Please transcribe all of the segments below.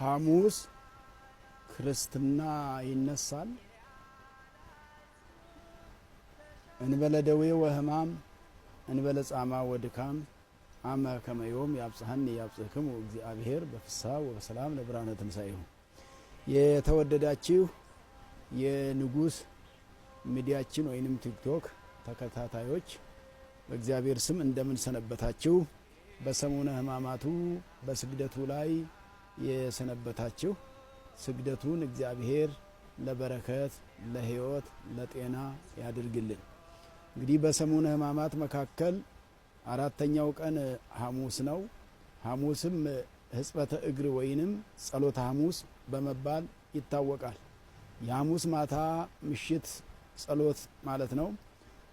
ሐሙስ ክርስትና ይነሳል። እንበለ ደዌ ወሕማም እንበለ ጻማ ወድካም አመ ከመዮም ያብጽሐኒ ያብጽሕክሙ እግዚአብሔር በፍስሐ ወበሰላም ለብርሃነ ትንሣኤሁ። የተወደዳችሁ የንጉሥ ሚዲያችን ወይንም ቲክቶክ ተከታታዮች በእግዚአብሔር ስም እንደምን ሰነበታችሁ? በሰሙነ ሕማማቱ በስግደቱ ላይ የሰነበታችሁ ስግደቱን እግዚአብሔር ለበረከት፣ ለሕይወት፣ ለጤና ያድርግልን። እንግዲህ በሰሙነ ሕማማት መካከል አራተኛው ቀን ሐሙስ ነው። ሐሙስም ሕጽበተ እግር ወይንም ጸሎተ ሐሙስ በመባል ይታወቃል። የሐሙስ ማታ ምሽት ጸሎት ማለት ነው።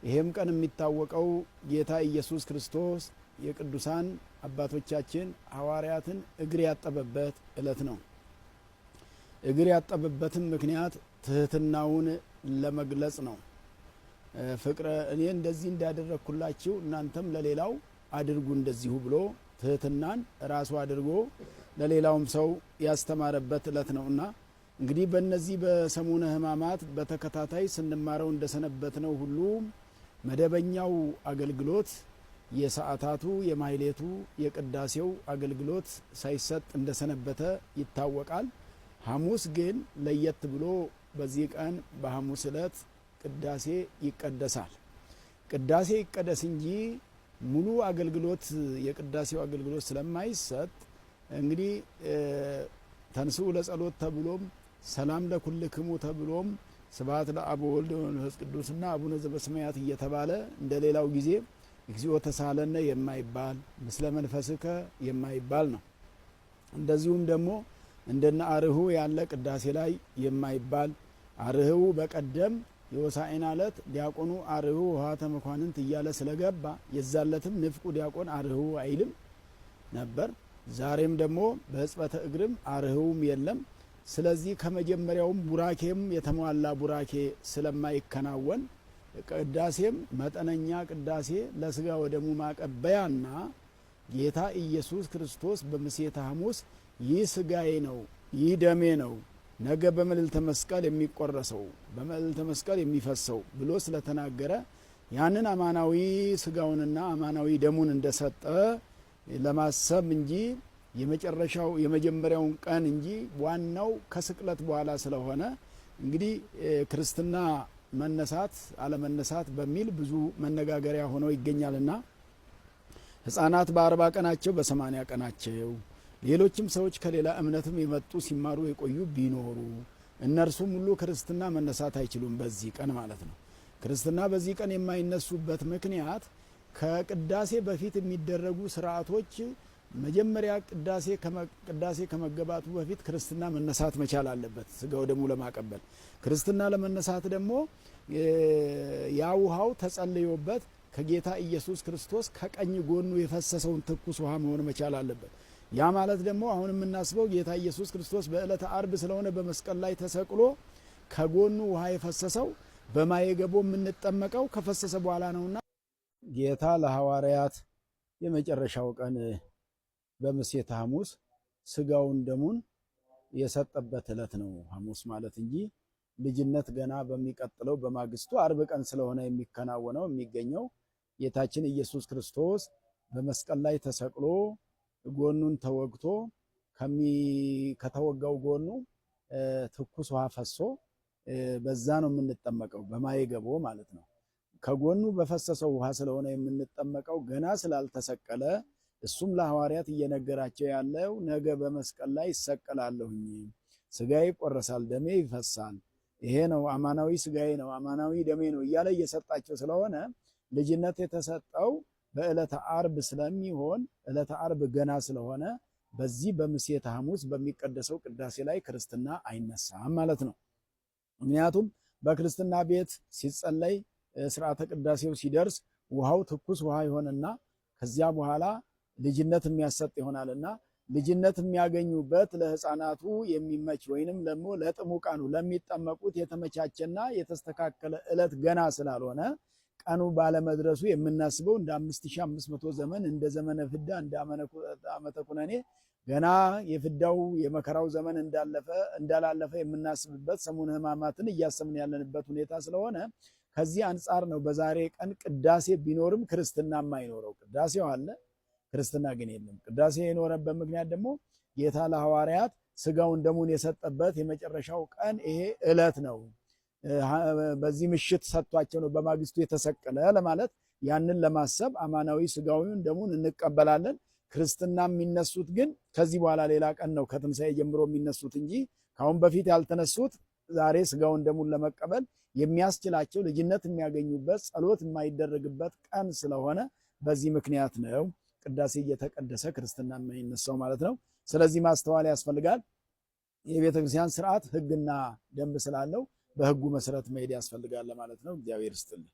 ይሄም ቀን የሚታወቀው ጌታ ኢየሱስ ክርስቶስ የቅዱሳን አባቶቻችን ሐዋርያትን እግር ያጠበበት ዕለት ነው። እግር ያጠበበትም ምክንያት ትህትናውን ለመግለጽ ነው። ፍቅረ እኔ እንደዚህ እንዳደረግኩላችሁ እናንተም ለሌላው አድርጉ እንደዚሁ ብሎ ትህትናን ራሱ አድርጎ ለሌላውም ሰው ያስተማረበት ዕለት ነውና እንግዲህ በእነዚህ በሰሙነ ሕማማት በተከታታይ ስንማረው እንደሰነበት ነው ሁሉ መደበኛው አገልግሎት የሰዓታቱ የማህሌቱ የቅዳሴው አገልግሎት ሳይሰጥ እንደሰነበተ ይታወቃል። ሐሙስ ግን ለየት ብሎ በዚህ ቀን በሐሙስ ዕለት ቅዳሴ ይቀደሳል። ቅዳሴ ይቀደስ እንጂ ሙሉ አገልግሎት የቅዳሴው አገልግሎት ስለማይሰጥ እንግዲህ ተንስኡ ለጸሎት ተብሎም ሰላም ለኩልክሙ ተብሎም ስብሐት ለአብ ወወልድ ወመንፈስ ቅዱስና አቡነ ዘበሰማያት እየተባለ እንደ ሌላው ጊዜ እግዚኦ ተሳለነ የማይባል ምስለ መንፈስከ የማይባል ነው። እንደዚሁም ደግሞ እንደነ አርሁ ያለ ቅዳሴ ላይ የማይባል አርህው በቀደም የሆሳዕና ዕለት ዲያቆኑ አርሁ ውሃተ መኳንንት እያለ ስለገባ የዛለትም ንፍቁ ዲያቆን አርህው አይልም ነበር። ዛሬም ደግሞ በሕጽበተ እግርም አርህውም የለም። ስለዚህ ከመጀመሪያውም ቡራኬም የተሟላ ቡራኬ ስለማይከናወን ቅዳሴም መጠነኛ ቅዳሴ ለስጋ ወደሙ ማቀበያና ጌታ ኢየሱስ ክርስቶስ በምሴተ ሐሙስ ይህ ስጋዬ ነው፣ ይህ ደሜ ነው፣ ነገ በመልዕልተ መስቀል የሚቆረሰው በመልዕልተ መስቀል የሚፈሰው ብሎ ስለተናገረ ያንን አማናዊ ስጋውንና አማናዊ ደሙን እንደሰጠ ለማሰብ እንጂ የመጨረሻው የመጀመሪያውን ቀን እንጂ ዋናው ከስቅለት በኋላ ስለሆነ እንግዲህ ክርስትና መነሳት አለመነሳት በሚል ብዙ መነጋገሪያ ሆኖ ይገኛልና ሕፃናት በ40 ቀናቸው በ80 ቀናቸው ሌሎችም ሰዎች ከሌላ እምነትም የመጡ ሲማሩ የቆዩ ቢኖሩ እነርሱም ሁሉ ክርስትና መነሳት አይችሉም በዚህ ቀን ማለት ነው። ክርስትና በዚህ ቀን የማይነሱበት ምክንያት ከቅዳሴ በፊት የሚደረጉ ስርዓቶች መጀመሪያ ቅዳሴ ከመገባቱ በፊት ክርስትና መነሳት መቻል አለበት፣ ስጋው ደሙ ለማቀበል። ክርስትና ለመነሳት ደግሞ ያ ውሃው ተጸልዮበት ከጌታ ኢየሱስ ክርስቶስ ከቀኝ ጎኑ የፈሰሰውን ትኩስ ውሃ መሆን መቻል አለበት። ያ ማለት ደግሞ አሁን የምናስበው ጌታ ኢየሱስ ክርስቶስ በዕለተ አርብ ስለሆነ በመስቀል ላይ ተሰቅሎ ከጎኑ ውሃ የፈሰሰው በማየገቦ የምንጠመቀው ከፈሰሰ በኋላ ነውና ጌታ ለሐዋርያት የመጨረሻው ቀን በምሴተ ሐሙስ ስጋውን ደሙን የሰጠበት ዕለት ነው ሐሙስ ማለት እንጂ ልጅነት ገና በሚቀጥለው በማግስቱ አርብ ቀን ስለሆነ የሚከናወነው የሚገኘው ጌታችን ኢየሱስ ክርስቶስ በመስቀል ላይ ተሰቅሎ ጎኑን ተወግቶ ከተወጋው ጎኑ ትኩስ ውሃ ፈሶ በዛ ነው የምንጠመቀው፣ በማይገቦ ማለት ነው። ከጎኑ በፈሰሰው ውሃ ስለሆነ የምንጠመቀው ገና ስላልተሰቀለ እሱም ለሐዋርያት እየነገራቸው ያለው ነገ በመስቀል ላይ ይሰቀላለሁኝ፣ ስጋዬ ይቆረሳል፣ ደሜ ይፈሳል፣ ይሄ ነው አማናዊ ስጋዬ ነው አማናዊ ደሜ ነው እያለ እየሰጣቸው ስለሆነ ልጅነት የተሰጠው በዕለተ አርብ ስለሚሆን ዕለተ አርብ ገና ስለሆነ በዚህ በምሴተ ሐሙስ በሚቀደሰው ቅዳሴ ላይ ክርስትና አይነሳም ማለት ነው። ምክንያቱም በክርስትና ቤት ሲጸለይ ስርዓተ ቅዳሴው ሲደርስ ውሃው ትኩስ ውሃ ይሆንና ከዚያ በኋላ ልጅነት የሚያሰጥ ይሆናልና ልጅነት የሚያገኙበት ለሕፃናቱ የሚመች ወይንም ደግሞ ለጥሙቃኑ ለሚጠመቁት የተመቻቸና የተስተካከለ ዕለት ገና ስላልሆነ ቀኑ ባለመድረሱ የምናስበው እንደ 5500 ዘመን እንደ ዘመነ ፍዳ እንደ ዓመተ ኩነኔ ገና የፍዳው የመከራው ዘመን እንዳላለፈ የምናስብበት ሰሙነ ሕማማትን እያሰብን ያለንበት ሁኔታ ስለሆነ ከዚህ አንጻር ነው በዛሬ ቀን ቅዳሴ ቢኖርም ክርስትና የማይኖረው። ቅዳሴው አለ፣ ክርስትና ግን የለም። ቅዳሴ የኖረበት ምክንያት ደግሞ ጌታ ለሐዋርያት ስጋውን ደሙን የሰጠበት የመጨረሻው ቀን ይሄ ዕለት ነው። በዚህ ምሽት ሰጥቷቸው ነው በማግስቱ የተሰቀለ ለማለት ያንን ለማሰብ አማናዊ ስጋውን ደሙን እንቀበላለን። ክርስትና የሚነሱት ግን ከዚህ በኋላ ሌላ ቀን ነው ከትንሣኤ ጀምሮ የሚነሱት እንጂ ከአሁን በፊት ያልተነሱት ዛሬ ስጋውን ደሙን ለመቀበል የሚያስችላቸው ልጅነት የሚያገኙበት ጸሎት የማይደረግበት ቀን ስለሆነ በዚህ ምክንያት ነው ቅዳሴ እየተቀደሰ ክርስትና የማይነሳው ማለት ነው። ስለዚህ ማስተዋል ያስፈልጋል። የቤተ ክርስቲያን ስርዓት ሕግና ደንብ ስላለው በሕጉ መሰረት መሄድ ያስፈልጋል ለማለት ነው። እግዚአብሔር ይስጥልን።